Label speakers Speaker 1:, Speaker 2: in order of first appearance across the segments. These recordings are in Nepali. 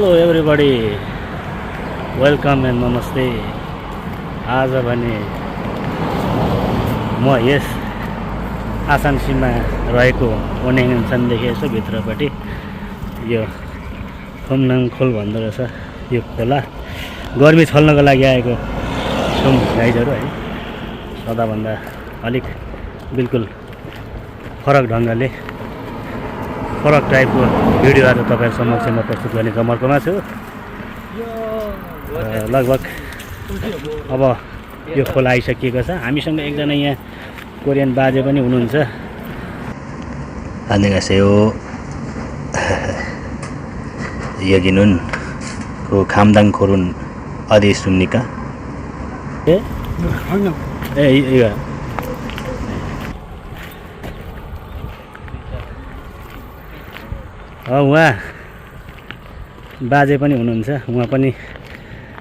Speaker 1: हेलो एभ्रिबडी, वेलकम एन्ड नमस्ते। आज भने म यस आसामसीमा रहेको ओनेङसनदेखि यसो भित्रपट्टि यो खुमनाङ खोल भन्दो रहेछ। यो खोला गर्मी छल्नको लागि आएको छौँ गाइजहरू है। सदाभन्दा अलिक बिल्कुल फरक ढङ्गले फरक टाइपको भिडियो आज तपाईँहरू समक्ष म प्रस्तुत गर्ने जमर्कोमा छु। लगभग अब यो खोला आइसकिएको छ। हामीसँग एकजना यहाँ कोरियन बाजे पनि हुनुहुन्छ। 안녕하세요. 여기는 그 감당코른 어디 있습니까? 예? 강남. 예, 이거. उहाँ बाजे पनि हुनुहुन्छ। उहाँ पनि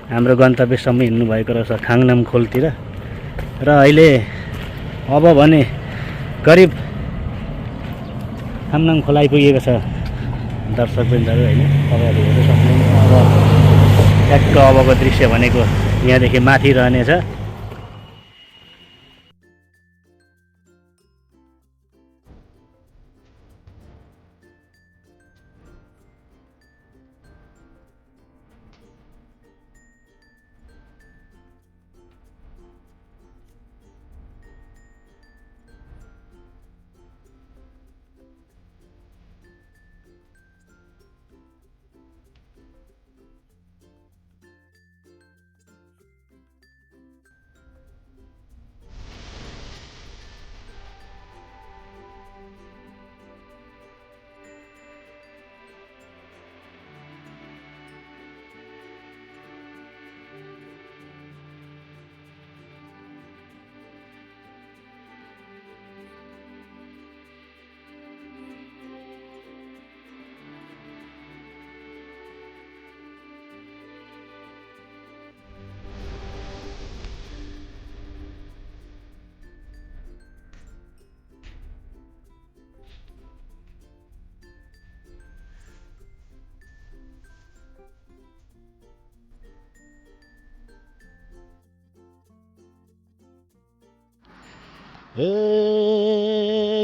Speaker 1: हाम्रो गन्तव्यसम्म हिँड्नुभएको रहेछ खाङनाम खोलतिर। र अहिले अब भने करिब खाङनाम खोला आइपुगेको छ दर्शकवृन्दहरू होइन। तपाईँहरू हेर्न सक्नुहुन्छ। अब ठ्याक्क अबको दृश्य भनेको यहाँदेखि माथि रहनेछ।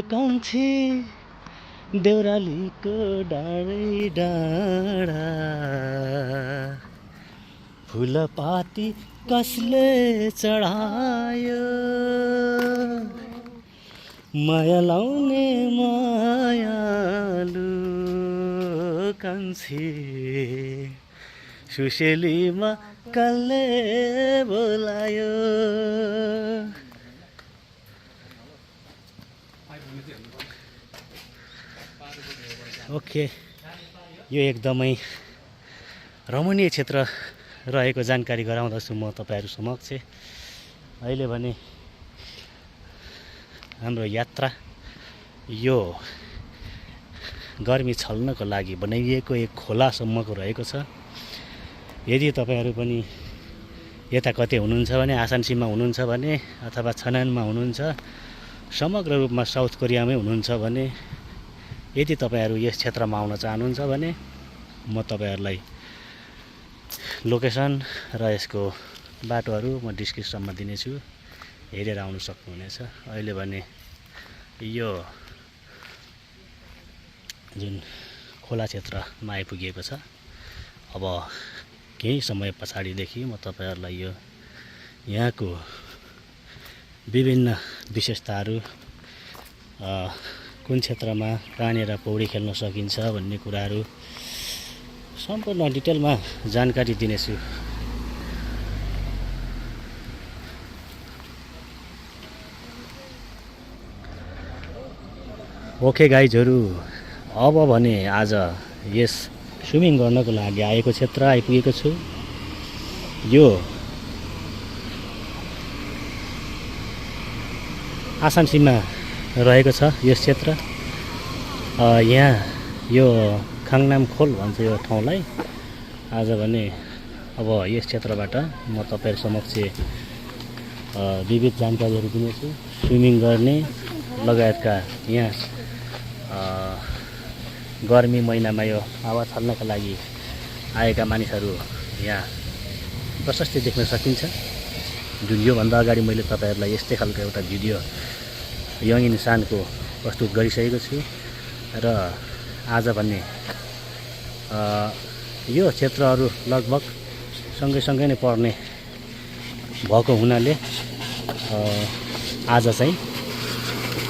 Speaker 1: कान्छी देउरालीको डाँडै डाँडा फुलपाती कसले चढायो माया लाउने मायालु कान्छी सुसेलीमा कसले बोलायो। ओके, यो एकदमै रमणीय क्षेत्र रहेको जानकारी गराउँदछु म तपाईँहरू समक्ष। अहिले भने हाम्रो यात्रा यो गर्मी छल्नको लागि बनाइएको एक खोलासम्मको रहेको छ। यदि तपाईँहरू पनि यता कतै हुनुहुन्छ भने, आसामसीमा हुनुहुन्छ भने, अथवा छनानमा हुनुहुन्छ, समग्र रूपमा साउथ कोरियामै हुनुहुन्छ भने, यदि तपाईँहरू यस क्षेत्रमा आउन चाहनुहुन्छ भने म तपाईँहरूलाई लोकेसन र यसको बाटोहरू म डिस्क्रिप्सनमा दिनेछु, हेरेर आउनु सक्नुहुनेछ। अहिले भने यो जुन खोला क्षेत्रमा आइपुगिएको छ। अब केही समय पछाडिदेखि म तपाईँहरूलाई यो यहाँको विभिन्न विशेषताहरू, कुन क्षेत्रमा कहाँनिर पौडी खेल्न सकिन्छ भन्ने कुराहरू सम्पूर्ण डिटेलमा जानकारी दिनेछु। ओके गाइजहरू, अब भने आज यस स्विमिङ गर्नको लागि आएको क्षेत्र आइपुगेको छु। यो आसामसीमा रहेको छ यस क्षेत्र। यहाँ यो खाङनाम खोल भन्छ यो ठाउँलाई। आज भने अब यस क्षेत्रबाट म तपाईँहरू समक्ष विविध जानकारीहरू दिनेछु। स्विमिङ गर्ने लगायतका यहाँ गर्मी महिनामा यो हावा छल्नका लागि आएका मानिसहरू यहाँ प्रशस्तै देख्न सकिन्छ। जुन योभन्दा अगाडि मैले तपाईँहरूलाई यस्तै खालको एउटा भिडियो यङ इन्सानको प्रस्तुत गरिसकेको छु र आज भने यो क्षेत्रहरू लगभग सँगै नै पर्ने भएको हुनाले आज चाहिँ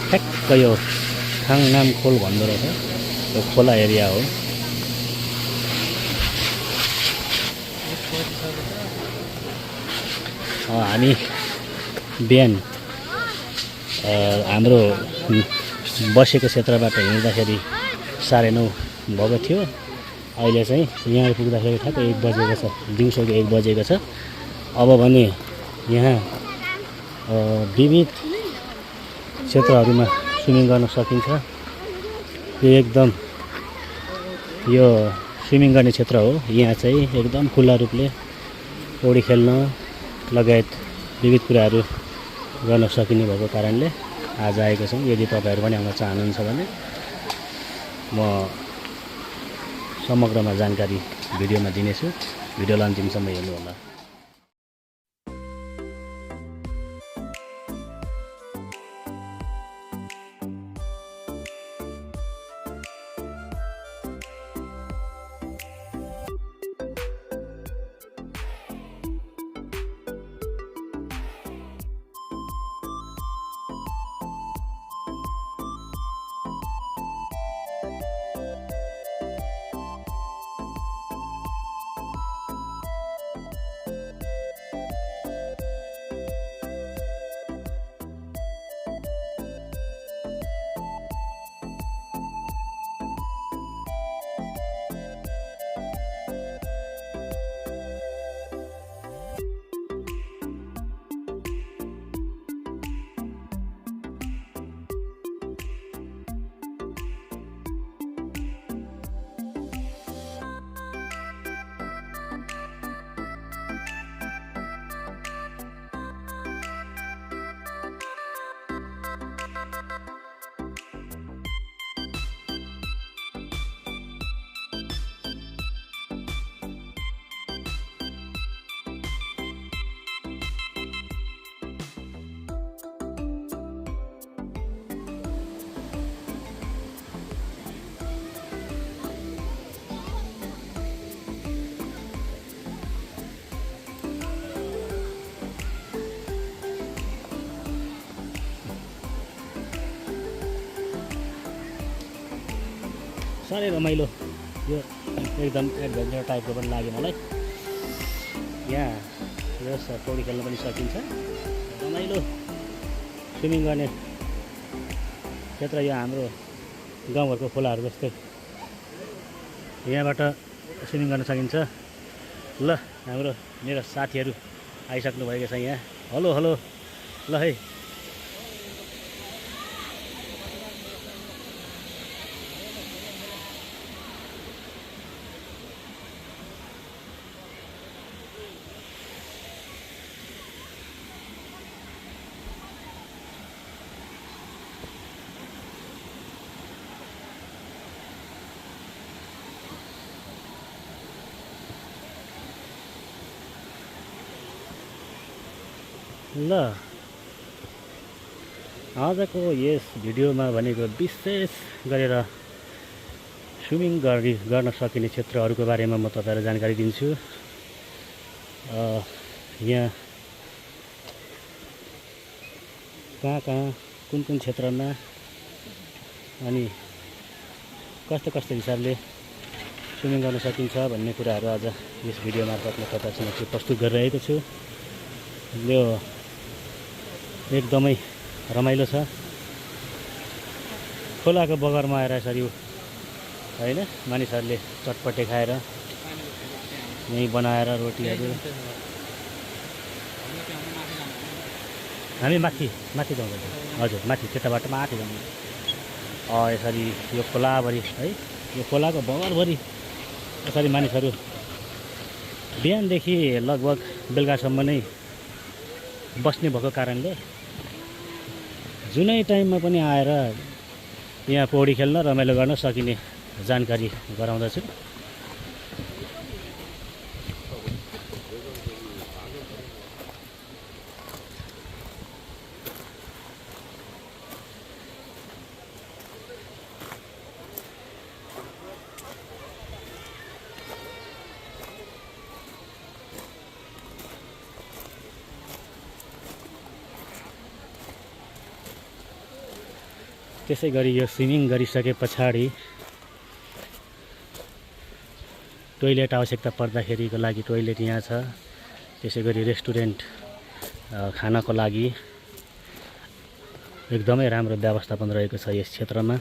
Speaker 1: ठ्याक्क यो खाङनाम खोल भन्दो रहेछ, यो खोला एरिया हो। हामी बिहान हाम्रो बसेको क्षेत्रबाट हिँड्दाखेरि 9:30 भएको थियो। अहिले चाहिँ यहाँ पुग्दाखेरि ठ्याक्कै 1 बजेको छ, दिउँसोको 1 बजेको छ। अब भने यहाँ विविध क्षेत्रहरूमा स्विमिङ गर्न सकिन्छ। यो एकदम यो स्विमिङ गर्ने क्षेत्र हो। यहाँ चाहिँ एकदम खुल्ला रूपले पौडी खेल्न लगायत विविध कुराहरू गर्न सकिने भएको कारणले आज आएको छौँ। यदि तपाईँहरू पनि आउन चाहनुहुन्छ भने म समग्रमा जानकारी भिडियोमा दिनेछु। भिडियोलाई अन्तिमसम्म हेर्नुहोला। साह्रै रमाइलो, यो एकदम एडभेन्चर टाइपको पनि लाग्यो मलाई। यहाँ यस पौडी खेल्न पनि सकिन्छ। रमाइलो स्विमिङ गर्ने क्षेत्र यो हाम्रो गाउँघरको खोलाहरू जस्तै यहाँबाट स्विमिङ गर्न सकिन्छ। ल हाम्रो मेरो साथीहरू आइसक्नु भएको छ यहाँ। हेलो हेलो, ल है ल आजको यस भिडियोमा भनेको विशेष गरेर स्विमिङ गर्न सकिने क्षेत्रहरूको बारेमा म तपाईँलाई जानकारी दिन्छु। यहाँ कहाँ कुन क्षेत्रमा अनि कस्तो हिसाबले स्विमिङ गर्न सकिन्छ भन्ने कुराहरू आज यस भिडियो मार्फत म तपाईँसँग प्रस्तुत गरिरहेको छु। यो एकदमै रमाइलो छ। खोलाको बगरमा आएर यसरी होइन मानिसहरूले चटपटे खाएर यहीँ बनाएर रोटीहरू हामी माथि जाउँदैछ। हजुर माथि त्यताबाट माथि जाउँ। यसरी यो खोलाभरि है, यो खोलाको बगरभरि यसरी मानिसहरू बिहानदेखि लगभग बेलुकासम्म नै बस्ने भएको कारणले जुनै टाइममा पनि आएर यहाँ पौडी खेल्न रमाइलो गर्न सकिने जानकारी गराउँदछु। त्यसै गरी यो स्विमिङ गरिसके पछाडि टोइलेट आवश्यकता पर्दाखेरिको लागि टोइलेट यहाँ छ। त्यसै गरी रेस्टुरेन्ट खानको लागि एकदमै राम्रो व्यवस्थापन रहेको छ यस क्षेत्रमा।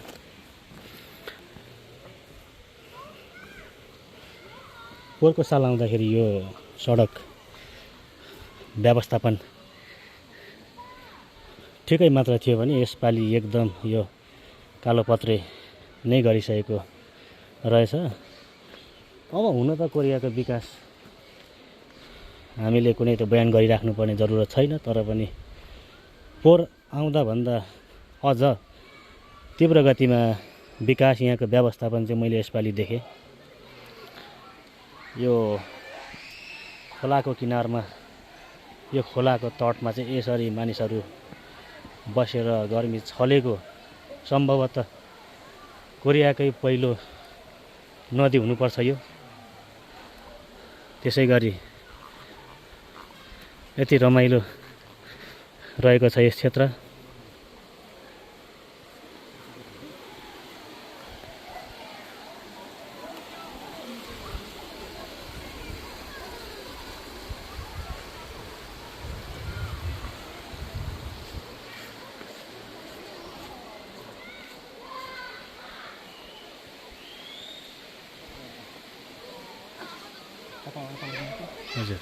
Speaker 1: पोहोरको साल आउँदाखेरि यो सडक व्यवस्थापन ठिकै मात्र थियो भने यसपालि एकदम यो कालोपत्रे नै गरिसकेको रहेछ। अब हुन त कोरियाको विकास हामीले कुनै त बयान गरिराख्नुपर्ने जरुरत छैन, तर पनि पोहोर आउँदाभन्दा अझ तीव्र गतिमा विकास यहाँको व्यवस्थापन चाहिँ मैले यसपालि देखेँ। यो खोलाको किनारमा यो खोलाको तटमा चाहिँ यसरी मानिसहरू बसेर गर्मी छलेको सम्भवतः कोरियाकै पहिलो नदी हुनुपर्छ यो। त्यसै गरी यति रमाइलो रहेको छ यस क्षेत्र। हजुर,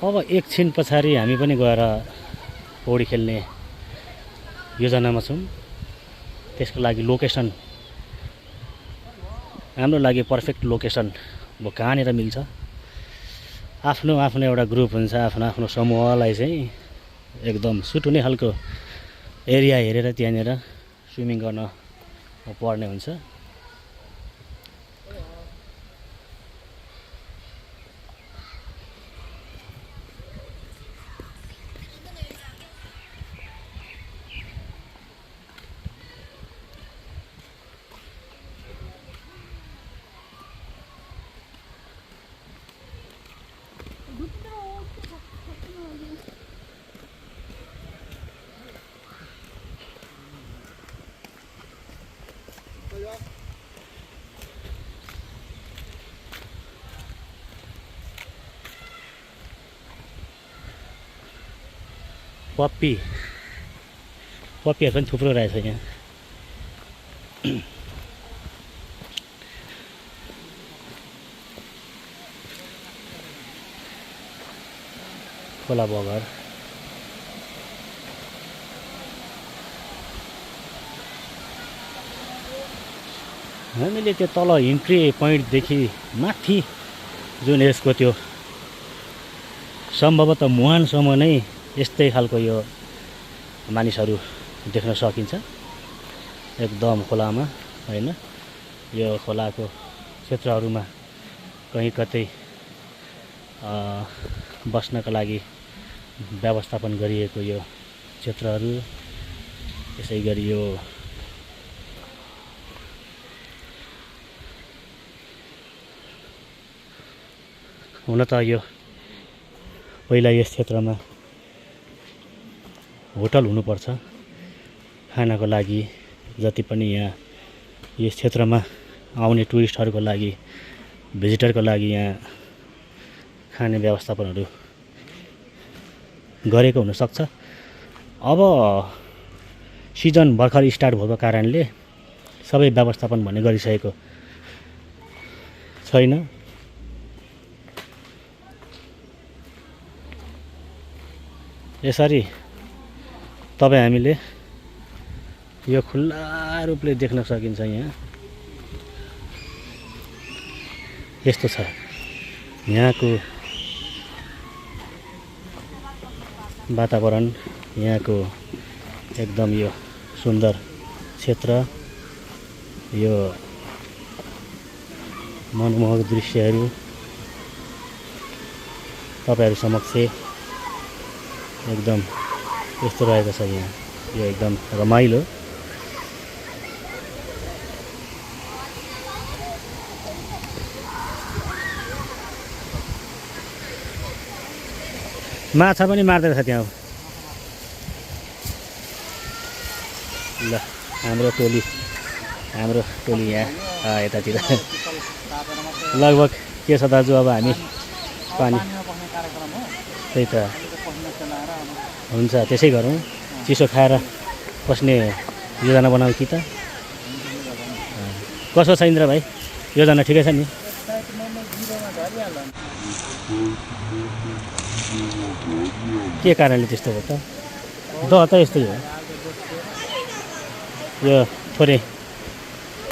Speaker 1: अब एकछिन पछाडि हामी पनि गएर पौडी खेल्ने योजनामा छौँ। त्यसको लागि लोकेसन हाम्रो लागि पर्फेक्ट लोकेसन अब कहाँनिर मिल्छ, आफ्नो आफ्नो एउटा ग्रुप हुन्छ, आफ्नो आफ्नो समूहलाई चाहिँ एकदम सुटुने खालको एरिया हेरेर त्यहाँनिर स्विमिङ गर्न पर्ने हुन्छ। पप्पीहरू पनि थुप्रो रहेछ यहाँ। खोला बगर हामीले त्यो तल इन्ट्री पोइन्टदेखि माथि जुन यसको त्यो सम्भवतः मुहानसम्म नै यस्तै खालको यो मानिसहरू देख्न सकिन्छ एकदम खोलामा, हैन? यो खोलाको क्षेत्रहरूमा कहीँ कतै बस्नका लागि व्यवस्थापन गरिएको यो क्षेत्रहरू। त्यसै गरी यो हुन त यो पहिला यस क्षेत्रमा होटल हुनुपर्छ खानाको लागि। जति पनि यहाँ यस क्षेत्रमा आउने टुरिस्टहरूको लागि, भिजिटरको लागि यहाँ खाने व्यवस्थापनहरू गरेको हुनसक्छ। अब सिजन भर्खर स्टार्ट भएको कारणले सबै व्यवस्थापन भन्ने गरिसकेको छैन। यसरी तपाईँ हामीले यो खुल्ला रूपले देख्न सकिन्छ। यहाँ यस्तो छ यहाँको वातावरण, यहाँको एकदम यो सुन्दर क्षेत्र, यो मनमोहक दृश्यहरू तपाईहरु समक्ष एकदम यस्तो रहेको छ। यहाँ यो एकदम रमाइलो। माछा पनि मार्दै रहेछ त्यहाँ ल हाम्रो टोली यहाँ यतातिर लगभग के छ दाजु अब हामी पानी त्यही त हुन्छ त्यसै गरौँ चिसो खाएर बस्ने योजना बनाऊ कि त कसो छ इन्द्र भाइ योजना ठिकै छ नि के कारणले त्यस्तो हो त त यस्तै हो यो थोरै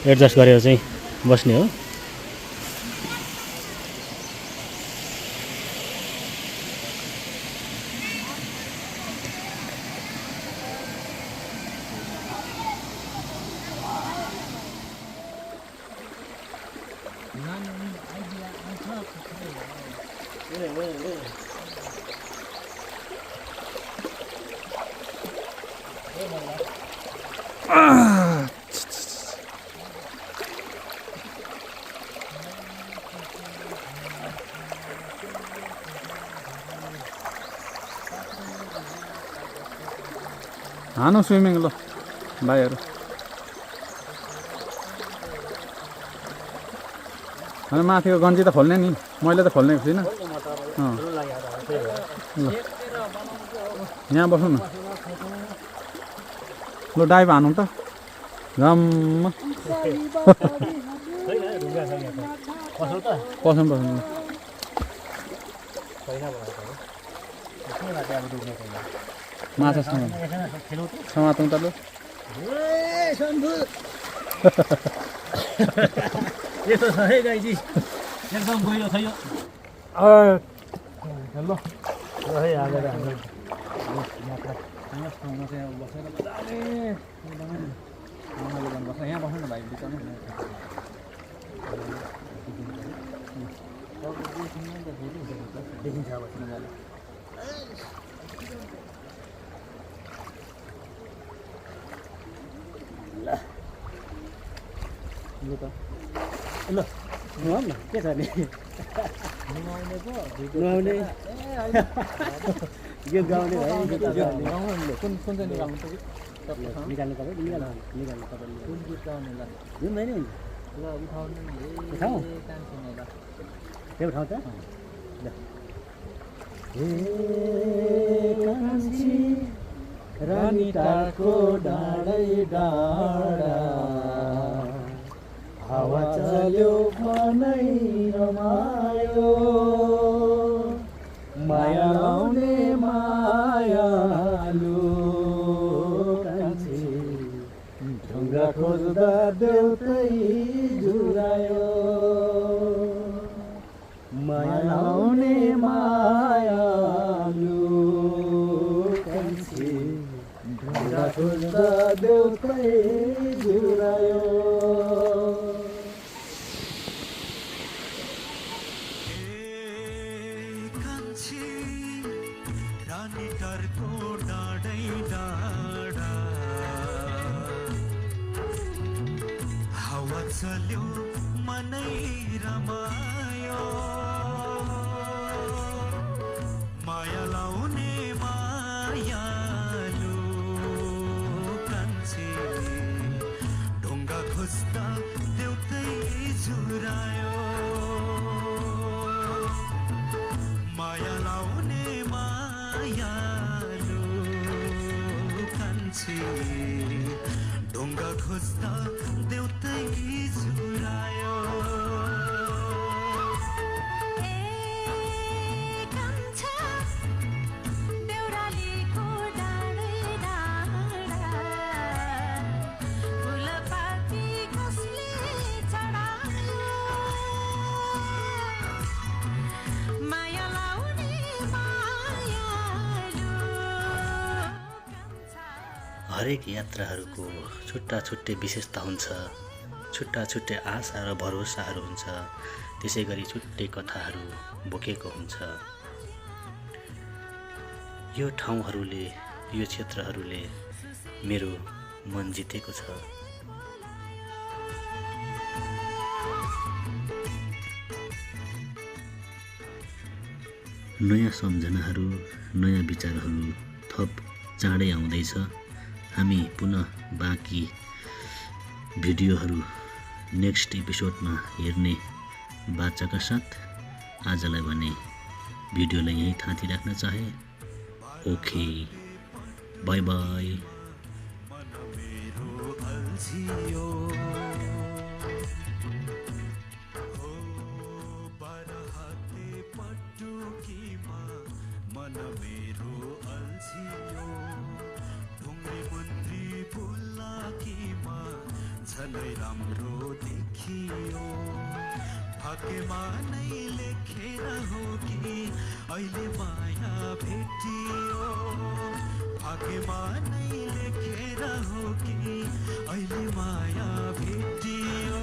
Speaker 1: एडजस्ट गरेर चाहिँ बस्ने हो
Speaker 2: हानु स्विमिङ ल भाइहरू होइन माथिको गन्जी त खोल्ने नि मैले त खोल्ने छुइनँ ल यहाँ बसौँ न ल डाइभ हानौँ त जम्मा पसौँ ल माछा समातौँ त ल
Speaker 1: यस्तो छ है गाईजी एकदम गहिरो छ यो ल है हालेर हामी
Speaker 2: यहाँ बस्नु न भाइ बिचमा
Speaker 1: देखिन्छ अब ल नुहाउँ न के छ नि नुहाउने गीत गाउने भाइ
Speaker 2: कुन चाहिँ निकाल्नु त
Speaker 1: निकाल्नु तपाईँ निकाल्नु तपाईँले
Speaker 2: कुन गीत गाउने ल
Speaker 1: जुन होइन नि
Speaker 2: ल उठाउनु
Speaker 1: उठाउँ
Speaker 2: ल
Speaker 1: त्यो उठाउँ त ल
Speaker 2: रानी टाको डाँडै डाँडा हावा चल्यो मनै रमायो माया लाउने मायालु कान्छी ढुङ्गा खोज्दा देउतै जुरायो माया लाउने मायालु कान्छी ढुङ्गा खोज्दा देउतै जुरायो
Speaker 3: चल्यो मनै रमायो माया लाउने मायालु कान्छी ढुङ्गा खोज्दा देउतै जुरायो माया लाउने मायालु कान्छी ढुङ्गा खोज्दा देउतै जुरायो
Speaker 1: हरेक यात्राहरूको छुट्टा छुट्टै विशेषता हुन्छ छुट्टा छुट्टै आशा र भरोसाहरू हुन्छ त्यसै गरी छुट्टै कथाहरू बोकेको हुन्छ यो ठाउँहरूले यो क्षेत्रहरूले मेरो मन जितेको छ नयाँ सम्झनाहरू नयाँ विचारहरू थप चाँडै आउँदैछ। हामी पुनः बाँकी भिडियोहरू नेक्स्ट एपिसोडमा हेर्ने बाचाका साथ आजलाई भने भिडियोलाई यहीँ थाँती राख्न चाहे। Okay, by by.
Speaker 3: मन मेरो अल्झियो हो बरहते पटुकीमा मन मेरो अल्झियो ढुङ्ग्री मुन्द्री बुलाकीमा झनै राम्रो देखियो भाग्यमा नै लेखेर हो कि अहिले माया भेटियो भाग्यमा नै लेखेर हो कि अहिले माया भेटियो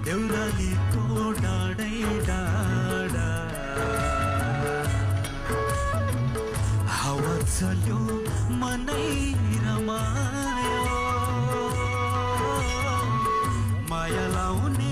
Speaker 3: देउरालीको डाँडै डाँडा हावा चल्यो मनै रमायो माया लाउने